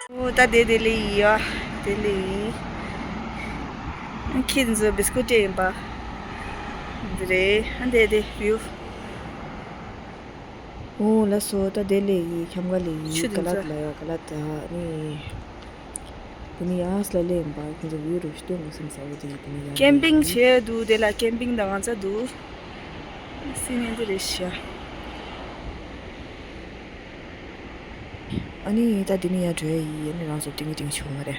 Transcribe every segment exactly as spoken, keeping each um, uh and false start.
ཨོ་ད་དེ་དེ་ལི་ཡ། དེ་ལི་ཡིན། ཁྱེད་ཚོ་བི་སི་ཀུ་སྤྲད་ཡིན་པ། འདི་རེད། ཨ་འདི་དེ་བིའུ། ཨོ་ལགས་སོ། ད་དེ་ལི་ཡིན། ཁྱམས་ག་ལི་ཡིན། ཆུ་དེ་ག་ལ་ཚོ་ལ་ཡ་ག་ལ་ད་ནི། དེ་ནི་ཡང་སླ་ལེ་ཡིན་པ། ཁྱེད་ཚོ་བིའུ་རུ་ཤི་སྟོན་དགོས་བསམ་ས་བོ་དེ་ཡིན། དེ་ནི་ཡང་ཀེམ་པིང་བྱས་འདུག་དེ་ལ་ཀེམ་པིང་དང་ང་ཚ་འདུག་སི་ནི་འདི་རེད་ཤག་ཨ་ནི་ད་འདི་ནི་ཡར་འགྲོ་ཡ་ཡིན། ཨ་ནི་རང་ཚོ་ཏིང་ངེ་ཏིང་ཆུ་མ་རེད།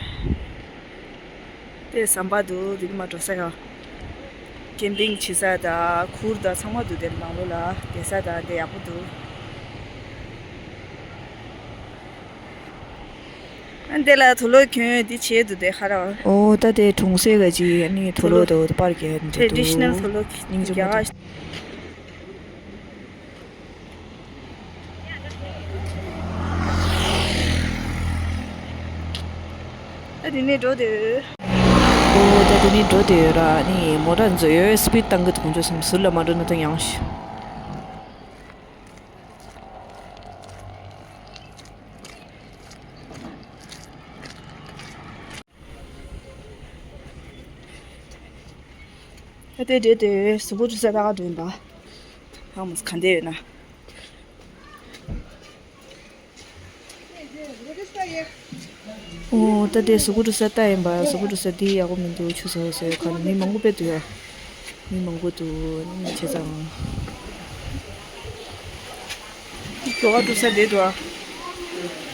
དེ་ཟམ་པ་འདུག་འདི་ནི་མ་འགྲོ་ས་ཡ། ཀེམ་པིང་བྱེད་ས་དང་གུར་དང་ཚང་མ་འདུག་དེ་ནང་ལོགས་ལ་བསྡད་ས་དང་དེ་ཡག་པོ་འདུག་ཨ་འདི་ལ་དུག་ལོག་གྱོན་འདི་བྱས་འདུག་དེ་ཁ་ར། ཨོ་ད་དེ་གྲོང་གསེབ་ག་ཅིག་ཨ་ནི་དུག་ལོག་དང་པར་རྒྱག་འདི་འདུག་ཊེ་རེ་ཌི་ཤི་ནལ་དུག་ལོག་སྙིང་རྗེ་མོ་རྒྱག་འདུག་ད་དེ་ནས་འགྲོ་དེ། ཨོ་ད་དེ་ནས་འགྲོ་དེ་ཡོད་ར། ནི་མོ་ཊ་འཛོ་ཡོད། སི་པིཌ་བཏང་གི་འདུག་ཁོང་ཚོ་སམ་ཟུར་ལ་མ་འགྲོ་ན་ད་ཡང་ཤི། ད་དེ་དེ་དེ་གཟུགས་པོ་འཁྲུ་ས་ད་ག་འགྲོ་ཡིན་པ། ཧང་མོ་ག་འདྲ་ཡོད་ན། ཨོ་ད་དེ་གཟུགས་པོ་འཁྲུ་ས་ལྟ་ཡིན་པ། གཟུགས་པོ་འཁྲུ་ས་དེ་ཡག་པོ་མི་འདུག་ཆུ་ཚོད་ཟེར་ཁ་ནས་མི་མང་པོ་དཔེ་འདུག་ཡ། མི་མང་པོ་འདུག་ནི་བྱས་ཙང་། ཁྱོ་ག་འཁྲུ་ས་དེ་འདུག་ཨ།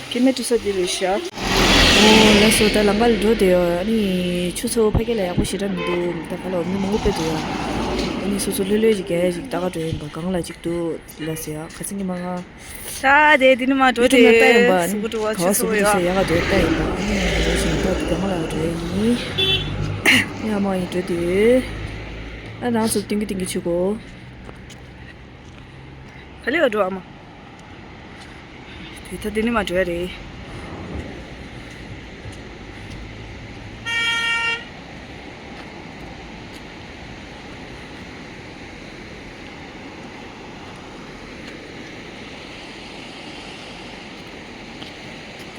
སྐྱེ་དམན་འཁྲུ་ས་དེ་རེད་ཤག་ཨོ་ལགས་སོ། ད་ལམ་ཁ་ལ་འགྲོ་བསྡད་ཡོད། ཨ་ནི་ཆུ་ཚོད་ཕ་གི་ལ་ཡག་པོ་ཞེ་དྲག་མི་འདུག་ད་ག་ལ་མི་མང་པོ་དཔེ་འདུག་ཡ། ཨ་ནི་སོ་སོ་ལྷོད་ལྷོད་ཅིག་རྒྱག་ཡ་ཅིག་ལྟ་ག་འགྲོ་ཡིན་པ། གང་ལ་ཅིག་འདུག་ལ་ཟེར་ཡ། ཁ་སང་གི་མ་ང་། ད་དེ་དེ་ནི་མ་འགྲོ་ཡུ་ཊུབ་ནང་ལྟ་ཡིན་པ། དེ་ཨ་ནི་སུ་གུ་ཀྲུ་བ་ག་ཆུ་བ་སུ་ཚོ་གུ་ཡ། ཀྲུ་ས་ཡ་ག་འགྲོ་ལྟ་ཡིན་པ། ཨ་ནི་ང་འགྲོ་བཞིན་ད་དེ་ག་མ་ལ་འགྲོ་ཡ་ཡིན། ཡ་མ་ཡིན་འགྲོ་དེ། ཨ་རང་ཚོ་ཏིང་གི་ཏིང་གི་ཆུ་གོ། ག་ལེ་བ་འགྲོ་ཨ་མ། དེ་ད་དེ་ནི་མ་འགྲོ་ཡ་རེད།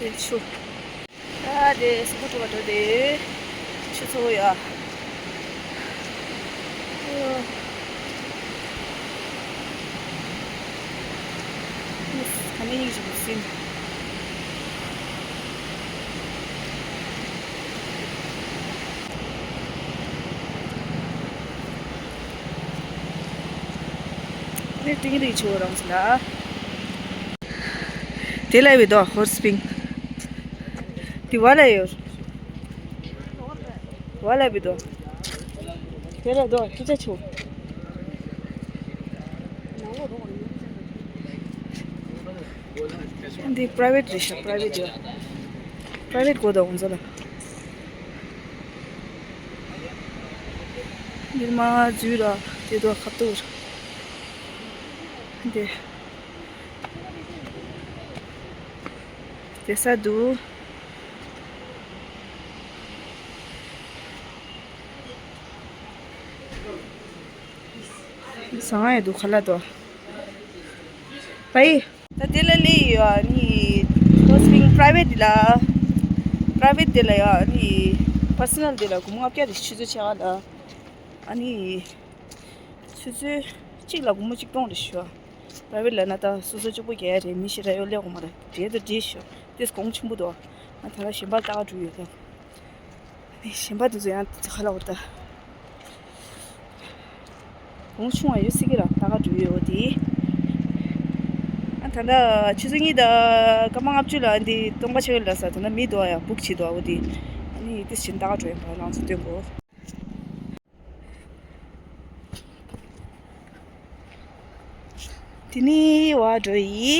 དེ་ཆུ། ད་དེ་སུ་གུ་ཀྲུ་བ་འགྲོ་དེ། ཆུ་ཚོ་ཡ། ཨ་ནི་ཡིག་ཞིག་སིན། ཨ་ནི་ཏིང་རིག་ཆུ་རང་སི་ལ། དེ་ལ་བི་དོ་ཧོར་སི་པིང་། དེ་བ་ལ་ཡོད། བ་ལ་བི་དོ། དེ་ལ་དོ་ཅི་ཅ་ཆུ། འདི་པ་རའི་ཝེཊ་རེད་ཤག་པ་རའི་ཝེཊ་ཡོད། པ་རའི་ཝེཊ་གོ་དོ་འོང་ཟ་ལ། འདིར་མ་འཛུལ་ར་དེ་དོ་ཁ་ཏོར། འདི། དེ་ས་འདུག་ཟང་ཡ་འདུག་ཁ་ལ་དོ། བའི། ད་དེ་ལ་ལས་ཡོད་ཨ་ནི། ཧོར་སི་པིང་པ་རའི་ཝེཊ་དེ་ལ། པ་རའི་ཝེཊ་དེ་ལ་ཡོད་ཨ་ནི། པར་སོ་ནལ་དེ་ལ་སྒོར་མོ་ལྔ་བརྒྱ་རེ་ཆུ་ཚོད་ཆ་ག་ལ། ཨ་ནི། ཆུ་ཚོད་གཅིག་ལ་སྒོར་མོ་གཅིག་སྟོང་རེ་ཞུ། པ་རའི་ཝེཊ་ལ་ན་ད་སོ་སོ་གཅིག་པོ་རྒྱག་ཡ་རེད། མི་ཞེ་དྲག་ཡོད་ལས་གོ་མ་རེད། འབྲེལ་དུ་འདྲིས་ཞུ། དེ་གོང་ཆེན་པོ་འདུག་ང་ད་ལ་གཞན་པ་ལྟ་ག་འགྲོ་ཡོད་ད། གཞན་པ་དེ་ཚོ་ཡང་དེ་ཚོ་ཁ་ལ་འོ་ད། གོང་ཆུང་བ་ཡོད་སྲིད་ཀྱི་ར་ལྟ་ག་འགྲོ་ཡོད་འོ་དེ། ཨ་ད་ལྟ་ཆུ་ཚོད་གཉིས་དང་སྐར་མ་ལྔ་བཅུ་ལ་འདི་སྟོང་པ་ཆེ་བའི་ལ་ས་ད་ལྟ་མི་འདུག་ཨ། ཡ་བུག་བྱེད་འདུག་ཨ། འོ་དེ་ཨ་ནི་དེ་བཞིན་ལྟ་ག་འགྲོ་ཡིན་པ་རང་ཚོ་སྟོན་གོ། དེ་ནི་བ་འགྲོ་ཡི།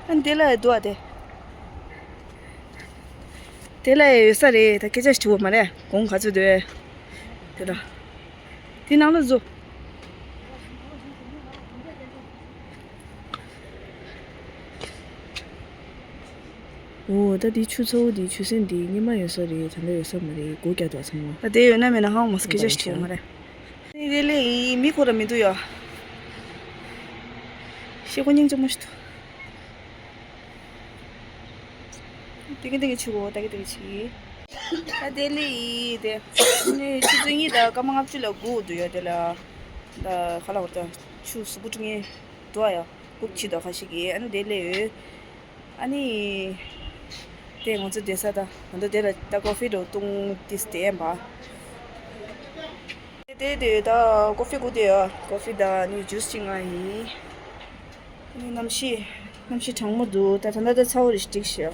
ཨ་འདི་ལ་འདུག་ཨ་དེ། དེ་ལ་ཡོད་ས་རེད། ད་སྐད་ཆ་ཞིག་དྲི་བ་མ་རེད། གོང་ག་ཚོད་འདུག་ཨེ། དེ་ལ། དེ་ནང་ལ་བཟོ། འོ་ད་འདི་ཆུ་ཚ་བོ་འདི་ཆུ་སྲིན་འདི་སྔོན་མ་ཡོད་ས་རེད། ད་ལྟ་ཡོད་ས་མ་རེད། སྒོ་རྒྱག་འདུག་ཚང་མ། ད་དེ་ཡོད་ན་མེད་ན་ཧང་མོ་སྐད་ཆ་ཞིག་དྲི་བ་མ་རེད། དེ་ལས་མི་ཁོ་ར་མི་འདུག་ཡ། ཤེས་ཁོ་སྙིང་རྗེ་མོ་ཞིག་འདུག་ཏིང་ཏིང་ཆུ་གོ་ཏག་ཏག་ཆི། ད་དེ་ལི་དེ་ནི་ཆུ་ཚོད་གཉིས་དང་སྐར་མ་ལྔ་བཅུ་ལ་སྒུག་འདུག་ཡོད་དེ་ལ། ད་ཁ་ལག་འོར་ད་ཆུ་གཟུགས་པོ་བཀྲུ་མཁན་འདུག་ཡ། སྒུག་ཆི་དོ་ཁ་ཤི་གི་ཨ་ནི་དེ་ལི་ཡོད། ཨ་ནི་དེ་ང་ཚོ་བསྡད་ས་ད་ང་ཚོ་དེ་ལ་ད་ཀོ་ཧྥི་འགྲོ་བཏུང་ཏིས་དེ་ཡན་པ། དེ་དེ་ད་ཀོ་ཧྥི་སྒུག་དེ་ཡོད། ཀོ་ཧྥི་ད་ནི་ཇུས་ཅིག་ང་ཡིན། ཨ་ནི་གནམ་གཤིས་གནམ་གཤིས་གྲང་མོ་འདུག་ད་ད་ད་ད་ཚ་བོ་རེ་ཞིག་འགྲིག་ཤག་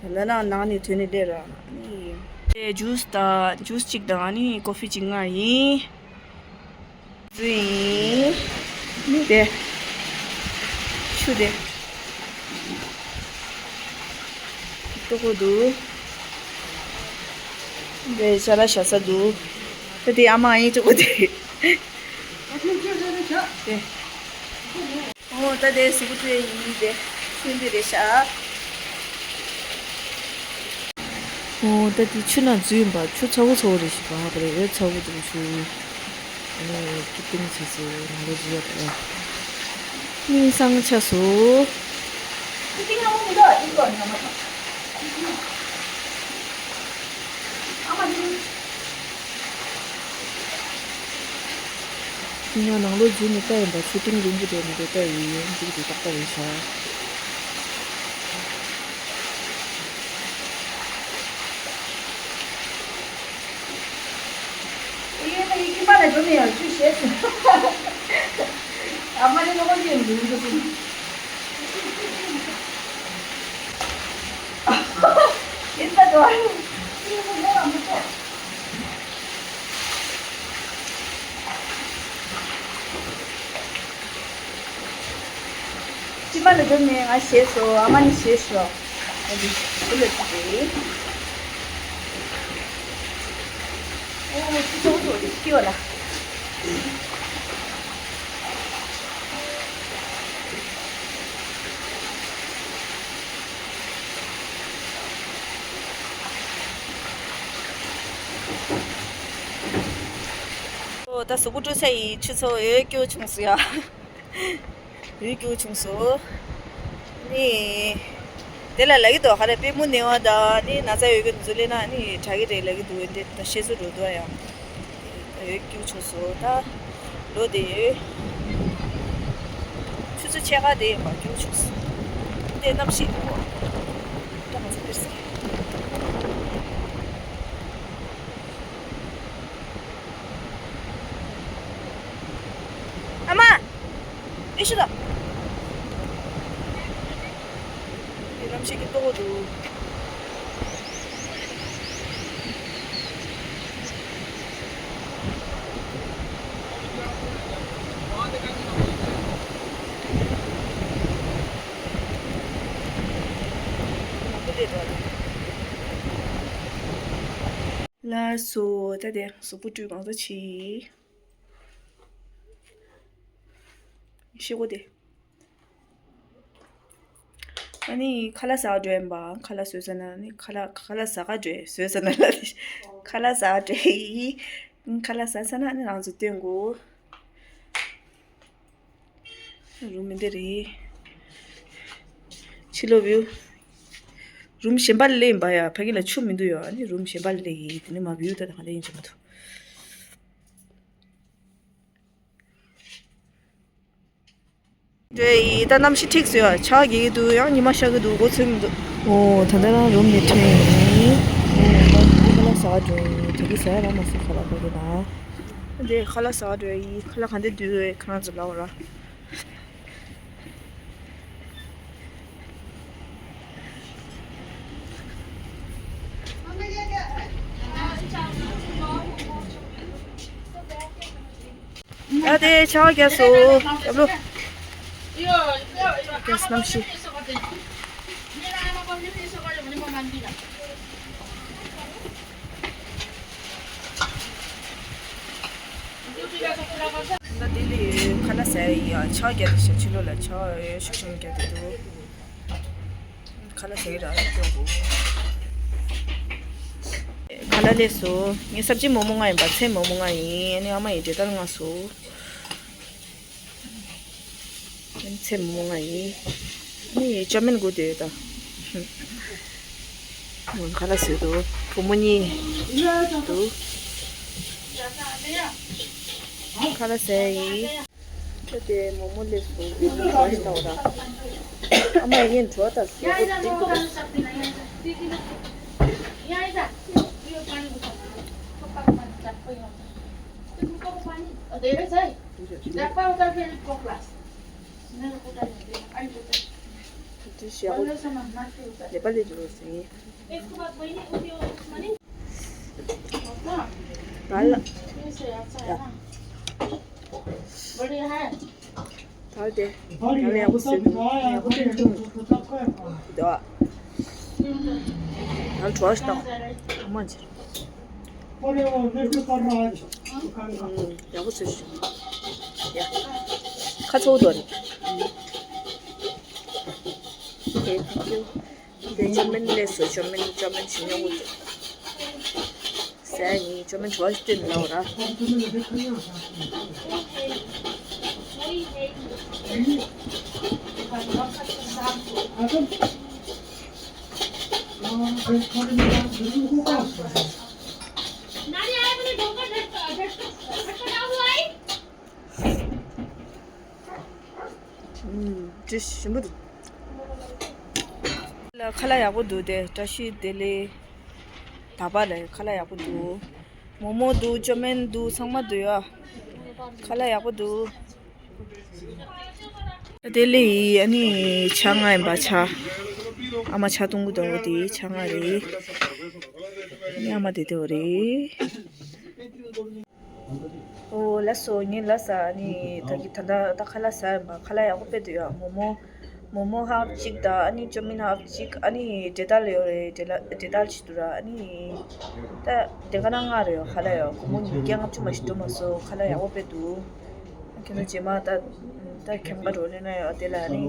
ད་ད་ན་ནང་ནས་ཐོན་ནས་སླེབས་ར། ཨ་ནི་དེ་ཇུས་ད་ཇུས་གཅིག་དང་ཨ་ནི་ཀོ་ཧྥི་གཅིག་ང་ཡིན། ཟིན། ནི་དེ། ཆུ་དེ། ལྟོ་གོ་འདུག་དེ་ཤ་ལ་ཤ་ས་འདུག་ད་དེ་ཨ་མ་ཨ་ཡིན་ལྟོ་གོ་དེ། དེ། ཨོ་ད་དེ་སུ་གུ་ཏུ་ཡིན་དེ། ཤུན་དེ་རེད་ཤག་ཨོ་ད་དེ་ཆུ་ནང་འཛུལ་ཡིན་པ། ཆུ་ཚ་བོ་ཚ་བོ་རེད་ཤག་ཧ་གོ་རེད། འོད་ཚ་བོ་འདུག་ཆུ། ཨ་ནི་ཀི་ཏིང་ཆེ་ཚེ་ནང་ལོ་བརྗེ་ཡོད་རེད། སྙིང་སང་ཆ་སོ། ང་ནང་ལོ་རྒྱུས་ནི་ལྟ་ཡིན་པ། ཆུ་ཏིང་རིང་པོ་དེ་མི་འདུག་ལྟ་ཡིན་འདུག་དེ་ཏག་ཏག་ཡིན་ཤག་ཨ་མ་ནི་ལོ་ཡིན་འདུག་ཡིན་པ་འདུག་ཅི་མ་ལ་འགྲོ་ནས་ང་ཞེས་སོ། ཨ་མ་ནི་ཞེས་སོ། ཨ་ནི་བུ་ལ་ཅི་རེད། ཨོ་ཅི་ཙོག་ཙོག་ཅི་བ་ལ། ཨོ་ད་གཟུགས་པོ་བཀྲུ་ས་ཡི་ཆུ་ཚོད་འོད་སྐྱོ་བྱུང་སོང་ཡ། འོད་སྐྱོ་བྱུང་སོང་། ནི། དེ་ལ་ལ་གི་དོ་ཧ་རེ་པེ་མུ་ནེ་བ་ད་ནི་ན་ཚ་ཡོད་གི་འཛུལ་ལེ་ན་ནི་དྲ་གི་རེ་ལ་གི་དུ་འདི་ད་ཤེས་སུ་འགྲོ་དོ་ཡང་། ད་ཡོད་ཀྱུ་ཆུ་སོ་ད་ལོ་དེ་ཡོད། ཆུ་ཚོད་ཕྱེད་ཀ་དེ་མ་ཀྱུ་ཆུ་སོ། དེ་གནམ་གཤིས་འོ། ད་ང་ཚོ་ཕེར་སེ། ཨ་མ། ཨེ་ཤི་ད། དེ་གནམ་གཤིས་ཀྱི་ལྟོ་གོ་འདུག་ལགས་སོ། ད་དེ་གཟུགས་པོ་བཀྲུས་གང་ས་ཕྱིས། ཤེས་གོ་དེ། ཨ་ནི་ཁ་ལག་ཟ་འགྲོ་ཡིན་པ། ཁ་ལག་བཟོས་ཟ་ན་ནི་ཁ་ལག་ཁ་ལག་ཟ་ག་འགྲོ་བཟོས་ཟ་ན་ལ་ཁ་ལག་ཟ་འགྲོ་ཡི། ཁ་ལག་ཟ་ཟ་ན་ནི་རང་ཚོ་སྟོན་དགོས། རུམ་མི་འདི་རེད། ཕྱི་ལོགས་བིའུ། རུམ་གཞན་པ་ལ་སླེབས་ཡིན་པ་ཡ། ཕ་གི་ལ་ཆུ་མི་འདུག་ཡ། ཨ་ནི་རུམ་གཞན་པ་ལ་སླེབས་ཡིན། དེ་ནི་མ་བིའུ་ད་ད་ག་ལ་ཡིན་གྱི་མ་འདུག་འདྲེ་ཡི་ད་གནམ་གཤིས་འཁྲིགས་སོ་ཡ། ཆར་རྒྱག་གི་འདུག་ཡང་ཉི་མ་ཤར་གི་འདུག་མགོ་ཚོས་མི་འདུག་ཨོ་ད་ལྟ་རང་རུམ་ནས་ཐོན་ཡིན། ཨོ་ད་ཁ་ལག་ཟ་འགྲོ་ཡིན། དེ་གི་ཟ་ཡ་རང་མ་ཟ་ཁ་ལག་པ་གི་ན། འདི་ཁ་ལག་ཟ་འགྲོ་ཡིན། ཁ་ལག་ག་འདི་འདུག་ཁ་ལག་ཟ་ལ་འོ་ར། ད་དེ་ཆར་པ་རྒྱག་སོང་། ཨ་ལོ། རྒྱག་སོང་གནམ་གཤིས། ད་དེ་ལས་ཁ་ལག་ཟ་ཡ་ཡ། ཆར་པ་རྒྱག་དེ་ཤ་ཕྱི་ལོགས་ལ་ཆར་པ་ཤུགས་ཆེན་པོ་རྒྱག་དེ་འདུག་ཁ་ལག་ཟ་གི་ར་སྐྱོ་གོ། ཁ་ལག་སླེབས་སོང་། ངའི་སབ་ཇི་མོག་མོག་ང་ཡིན་པ། ཚལ་མོག་མོག་ང་ཡིན། ཨ་ནི་ཨ་མ་ཡིས་འབྲས་དཀར་མངགས་སོང་། ཨ་ནི་ཚལ་མོག་མོག་ང་ཡིན། ཨ་ནི་ཅོ་མིན་དགོས་དེ་ད། ཁ་ལག་བཟོས་འདུག་བུ་མོ་གཉིས་འདུག་ཁ་ལག་ཟས་ཡིན། ཁྱོད་དེ་མོག་མོག་སླེབས་སོང་། བྲོ་བ་ཞིག་བཏང་བ་དང་། ཨ་མ་ཡིན་བྲོ་བ་དང་ཟས་པོ་འགྲིག་གི་འདུག་འདི་ཞག་ལས་པ་ལས་འགྲོ་ཟིན། ད་ལ། ད་ལྟ་དེ། ད་ལ་ཡག་པོ་བཟོས་འདུག་ཡག་པོ་བསྟན་འདུག་འདུག་ད་ལ་བྲོ་བ་ཞིག་བཏང་། ཨ་མ་ཅིག་ཡག་པོ་བཟོས་ཤག་ཡ། ཁ་ཚ་པོ་འདུག་རེད། Okay, thank you. དེ་ཅོ་མིན་སླེབས་སོང་། ཅོ་མིན་ཅོ་མིན་ཞིམ་ཉོ་གི་འདུག་ཟས་ཡིན། ཅོ་མིན་བྲོ་བ་ཞིག་བསྟན་ལབ་ར། ཨུམ། དྲི་ཞིམ་པོ་འདུག་ལ་ཁ་ལག་ཡག་པོ་འདུག་དེ་བཀྲ་ཤིས་བདེ་ལེགས། ད་པ་ལ་ཁ་ལག་ཡག་པོ་འདུག་མོག་མོག་འདུག་ཅོ་མིན་འདུག་ཚང་མ་འདུག་ཡ། ཁ་ལག་ཡག་པོ་འདུག་དེ་ལས་ཨ་ནི་ཆང་ང་ཡིན་པ་ཆ། ཨ་མ་ཆ་འཐུང་གི་འདུག་དེ་ཆང་ང་རེད། ཨ་ནི་ཨ་མ་དེ་དེ་བ་རེད། ཨོ་ལགས་སོ། ངས་ལབ་ས་ནི་ད་གི་ད་ལྟ་ད་ཁ་ལག་ཟ་ཡིན་པ། ཁ་ལག་ཡག་པོ་དཔེ་འདུག་ཡ། མོག་མོག་མོག་མོག་ཧབ་གཅིག་དང་ཨ་ནི་ཅོ་མིན་ཧབ་གཅིག་ཨ་ནི་འབྲས་དལ་ཡོད་རེད། འབྲས་ལ་འབྲས་དལ་ཅིག་འདུག་ར། ཨ་ནི་ད་དེ་ག་ན་ང་རེད་ཡ། ཁ་ལག་ཡ་སྒོར་མོ་ཉིས་བརྒྱ་ལྔ་བཅུ་མ་ཞིག་འགྲོ་མ་སོང་། ཁ་ལག་ཡག་པོ་དཔེ་འདུག་ཁྱེད་ཚོ་རྗེས་མ་ད་ད་ཁྱིམ་ག་འགྲོ་ལེ་ན་ཡ། དེ་ལ་ཨ་ནི་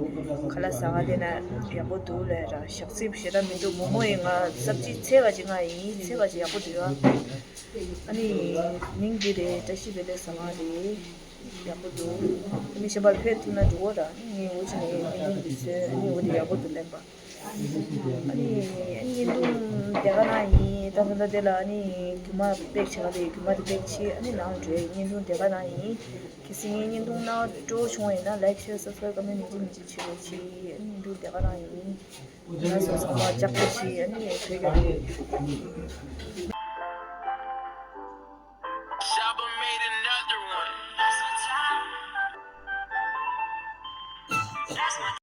ཁ་ལག་ཟ་ག་དེ་ན་ཡག་པོ་འདུག་ལབ་ར། ཞག་རྩིབ་ཞེ་དྲག་མི་འདུག་མོག་མོག་ཡིན། ང་སབ་ཇི་ཚལ་བ་ཅིག་ང་ཡིན། ཚལ་བ་ཅིག་ཡག་པོ་འདུག་ཡ། ཨ་ནི་མིང་འདི་རེད། བཀྲ་ཤིས་བདེ་ལེགས་ཟ་ཁང་རེད། ཡག་པོ་འདུག་ཨ་ནི་གཞན་པ་ཕེབས་ཐུབ་ན་འགྲོ་གོ་ར། ཨ་ནི་ངས་འོ་ཅི་ནས་བརྙན་ཐུང་འདི་བཟོས། ཨ་ནི་འོ་དེ་ཡག་པོ་འདུག་ལབ་པ། ཨ་ནི་ཨ་ནི་བརྙན་ཐུང་དེ་ག་ན་ཡིན། ད་ད་ལྟ་དེ་ལ་ཨ་ནི་རྒྱུ་མ་པེག་བྱེད་ག་དེ། རྒྱུ་མ་དེ་པེག་བྱེད། ཨ་ནི་ནང་འགྲོ་ཡ། བརྙན་ཐུང་དེ་ག་ན་ཡིན། གལ་སྲིད་ངའི་བརྙན་ཐུང་སྣང་བ་སྤྲོ་བོ་བྱུང་བ་ཡིན་ན་ལའིག་ཤེར་སབ་སི་ཀ་རའིབ་ཀ་མེན་ཊི་མི་བརྗེད་མི་བརྗེད་བྱེད་རོགས་གྱིས། ཨ་ནི་བརྙན་ཐུང་དེ་ག་ན་ཡིན། ང་ཚོ་ཚང་མ་ལྕགས་པོ་ཞིག་ཨ་ནི་བོད་ཀྱི་